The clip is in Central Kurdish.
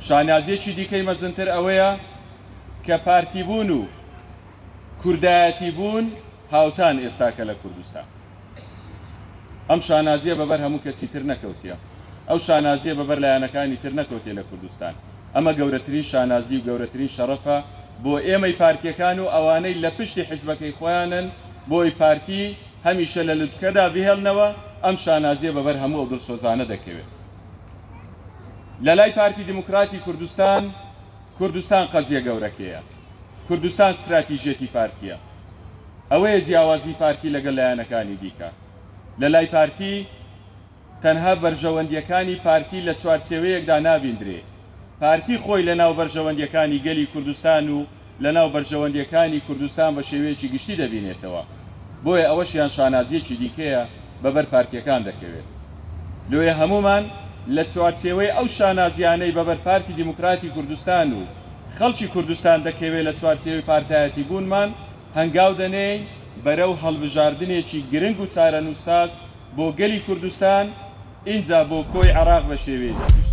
شانازیەکی دیکەی مەزنتر ئەوەیە کە پارتیبوون و کوردایەتیبوون هاوتان ئێستاکە لە کوردستان. ئەم شانازیە بەبەر هەموو کەسی تر نەکەوتیە. ئەو شانازیە بەبەر لایەنەکانی تر نەکەوتیە لە کوردستان. ئەمە گەورەترین شانازی و گەورەترین شەڕەفە بۆ ئێمەی پارتیەکان و ئەوانەی لە پشتی حیزبەکەی خۆیانن بۆی پارتی هەمیشە لە لوتکەدا بهێڵنەوە، ئەم شانازیە بەبەر هەموو ئەو دڵسۆزانە دەکەوێت. لەلای پارتی دیموکراتی کوردستان، کوردستان قەزیە گەورەکەیە. کوردستان ستراتیژیەتی پارتیە. ئەوەیە جیاوازی پارتی لەگەڵ لایەنەکانی دیکە. لەلای پارتی تەنها بەرژەوەندیەکانی پارتی لە چوارچێوەیەکدا نابیندرێ. پارتی خۆی لەناو بەرژەوەندیەکانی گەلی کوردستان و لەناو بەرژەوەندیەکانی کوردستان بە شێوەیەکی گشتی دەبینێتەوە. بۆیە ئەوەشیان شانازیەکی دیکەیە بەبەر پارتیەکان دەکەوێت. لۆیە هەموومان لە چوارچێوەی ئەو شانازیانەی بەبەر پارتی دیموکراتی کوردستان و خەڵکی کوردستان دەکەوێت لە چوارچێوەی پارتایەتی بوونمان هەنگاو دەنێین بەرەو هەڵبژاردنێکی گرنگ و چارەنووسساز بۆ گەلی کوردستان ئینجا بۆ کۆی عێراق بە شێوەیەکی گشتی.